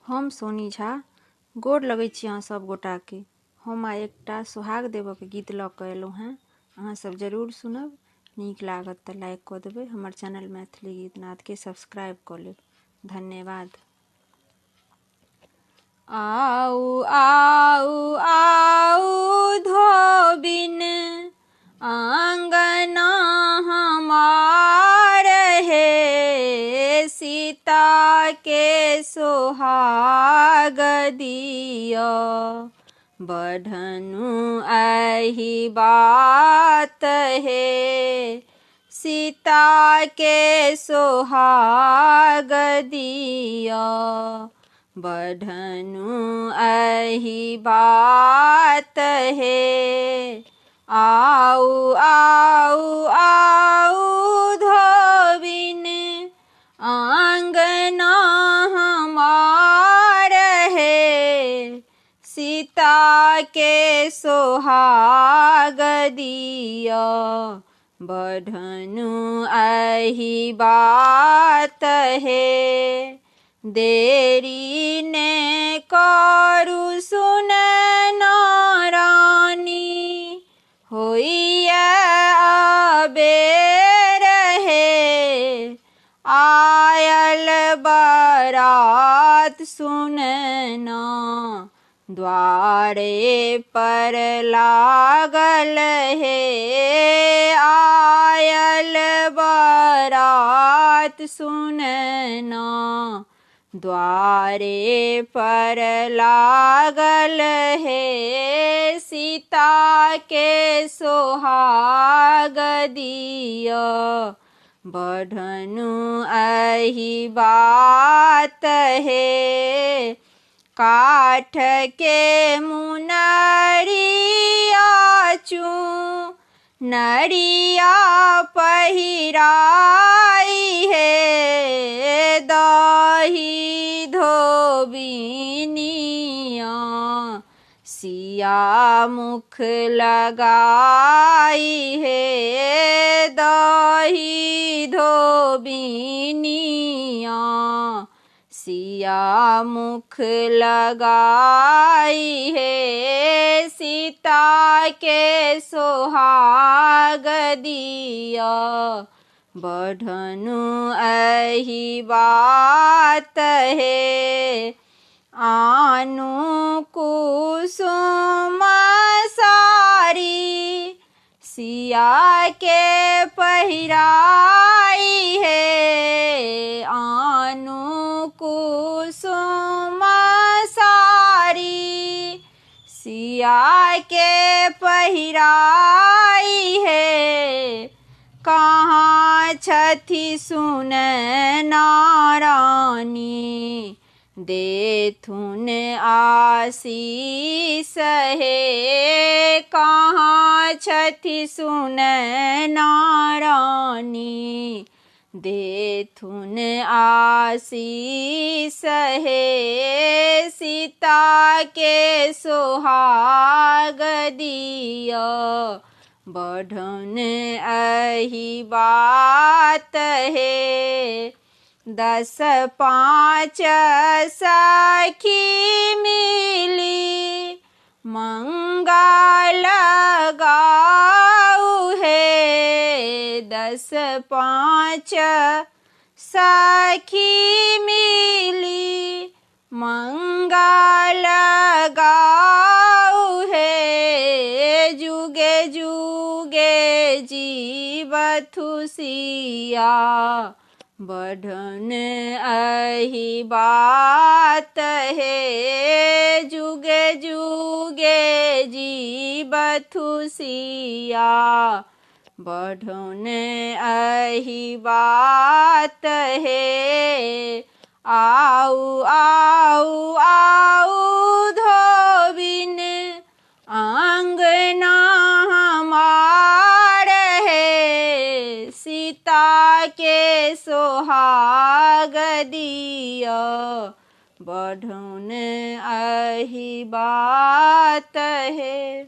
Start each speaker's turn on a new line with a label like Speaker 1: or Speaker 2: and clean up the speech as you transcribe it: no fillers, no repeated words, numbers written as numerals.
Speaker 1: हम सोनी झा गोर लगै छी अहाँ सब गोटाके। हम आइ एकटा सोहाग देबऽके गीत लऽ कऽ एलहुँ हेँ। अहाँ सब जरूर सुनब, नीक लागत तऽ लाइक कऽ देबै, हमर चैनल मैथिली गीत नादके सब्सक्राइब कऽ लेब। धन्यवाद। आउ आउ आउ धोबिन आंगना हमार हे, सीता के सोहाग दिया बढ़नु एहि बात हे, सीता के सोहाग दिया बढ़नु एहि बात हे। आउ आउ आउ धोबिन आंगना हमार हे, सीता के सोहाग दिया बढ़नु एहि बात हे। देरी ने करू सुन रानी, होइया अबेर हे, आयल बारात सुनना द्वारे पर लागल हे, आयल बारात सुनना द्वारे पर लागल हे, सीता के सोहाग दिया बढ़नु एहि बात हे। काठ के मुनरिया चू नरिया पहिराई हे, दही धोबिनिया सिया मुख लगाई हे, दही धोबिनिया सिया मुख लगाई हे, सीता के सोहाग दिया बढ़नु एहि बात हे। आनु कुसुम सारी सिया के पहिराई हे, आनु कुसुम सारी सिया के पहिराई हे, कहाँ छथि सुन नारानी देथुन आशीष हे, कहाँ छथि सुन नारानी देथुन आशीष हे, सीता के सोहाग दिया बढ़न एहि बात हे। 10 5 सखी मिली मंगल गाऊ हे, 10 5 सखी मिली मंगल गाऊ हे, जुगे जुगे जीवथु सिया बढ़न एहि बात हे, जुगे जुगे जीवथु सिया बढ़न एहि बात हे। आउ आउ आउ धोबिन आंगना हमार हे, सीता के सोहाग दिया बढ़न एहि बात हे।